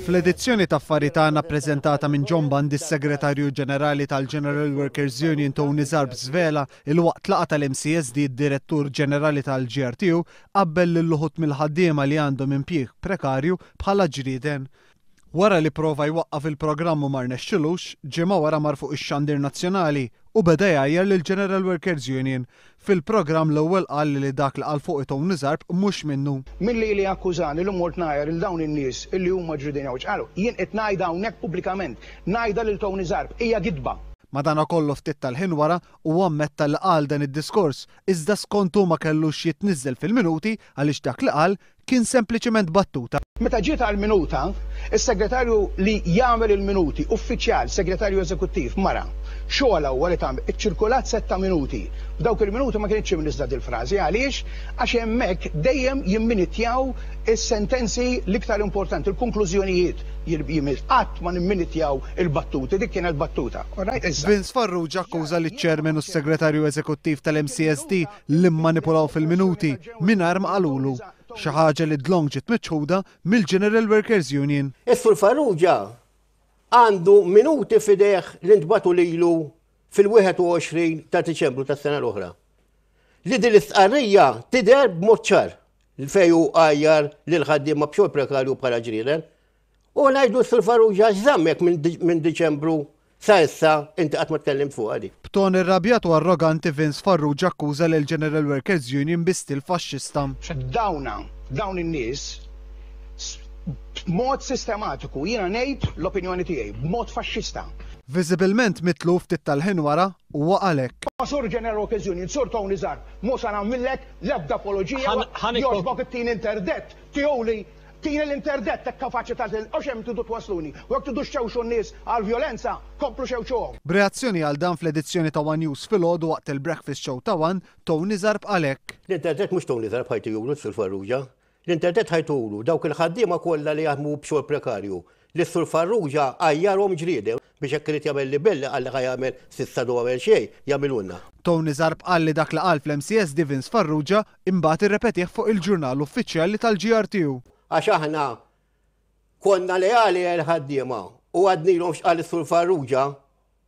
Fl-edizzjoni ta' Affari Tagħna ppreżentata minn John Bundy s-Segretarju Ġenerali tal-General Workers Union Tony Zarb żvela il waqt laqgħa tal-MCSD d-Direttur Ġenerali tal-GRTU qabbel lil uħud mill-ħaddiema li għandhom impjieg prekarju bħala ġrieden. Wara li prova jwaqqaf il-programm u ma rnexxilux, ġimgħa wara mar fuq ix-xandir nazzjonali u beda jgħajjar lill-General Workers Union. Fil-programm l-ewwel qal li dak li qal fuqi Tony Zarb mhux minnu. Min lili akkużani li mort ngħajjar lil dawn in-nies illi huma ġridien jew x'qalu, jien qed ngħidha hawnhekk pubblikament, ngħidha lil Tony Zarb, hija gidba. Madanakollu ftit tal-ħin wara huwa ammetta li qal dan id-diskors, iżda skont hu ma kellux jitniżżel fil-minuti għaliex dak li qal kien sempliċiment battuta. Meta ġiet għall-minuta, is-segretarju li jagħmel il-minuti, uffiċjal, segretarju eżekuttiv, mara, xogħolha huwa li tagħmel, iċċirkulat sett ta' minuti. F'dawk il-minuti ma kinitx imniżżla dil-frażi. Għaliex? Għax hemmhekk dejjem jimminitjaw is-sentenzi l-iktar importanti, il-konklużjonijiet qatt ma nimminitjaw il-battuti, dik kienet battuta. All right? Issa. Vince Farrugia akkuża liċ-Chairman u s-Segretarju Eżekuttiv tal-MCSD li mmanipulaw fil-minuti mingħajr ma qalulu, xi ħaġa li dlonk ġiet miċħuda mill-General Workers Union. Is-Sur Farrugia għandu minuti f'idejh li ntbagħtu lilu fil-21 ta' Diċembru tas-sena l-oħra. Li din l-istqarrija tidher b'mod ċar fejn hu għajjar lil ħaddiema b'xogħol prekarju bħala ġrieden. U ngħidu s-Sur Farrugia x'żammek minn Diċembru sa issa inti qatt ma tkellimt fuqha di. B'ton irrabjat u arroganti Vince Farrugia akkuża lill-General Workers Union bi stil faxxista. Dawna, dawn in-nies, b'mod sistematiku, jiena ngħid l-opinjoni tiegħi, b'mod faxxista. Viżibilment mitluf ftit tal-ħin wara, huwa qal hekk. Sur General Workers Union, Sur Tony Zarb, mhu sa nagħmillek l-ebda apoloġija, jogħġbok ittini interdett, tihuli Tini l-interdett hekk kapaċi tagħti għax hemm tridu twassluni. U jekk tridu xxewxu n-nies għall-vjolenza, komplu xewxuhom. B'reazzjoni għal dan fl-edizzjoni ta' one News filgħodu waqt il-Breakfast Show ta' one, Tony Zarb qal hekk. L-interdett mhux Tony Zarb ħa jtihulu s-Sur Farrugia. L-interdett ħa jtihulu dawk il-ħaddiema kollha li jaħdmu b'xogħol prekarju li s-Sur Farrugia għajjarhom ġrieden biex jekk irid jagħmel libell li qal li ħa jagħmel s'issa għadu m'għamel xejn, jagħmilulna. Tony Zarb qal li dak li qal fl-MCSD Vince Farrugia Imbagħad irrepetih fuq il-ġurnal uffiċjali tal-GRTU. Għax aħna konna leali għall-ħaddiema u għadnilhom x'qal is-Sur Farrugia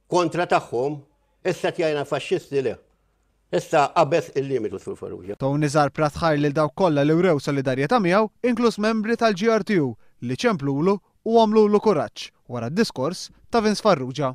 kontra tagħhom, issa qed jgħidilna faxxisti le. Issa qabeż il-limitu s-Sur Farrugia. Tony Zarb rat ħajr lil dawk kollha li wrew solidarjetà miegħu, inkluż membri tal-GRTU li ċemplulu u għamlulu kuraġġ wara d-diskors ta' Vince Farrugia.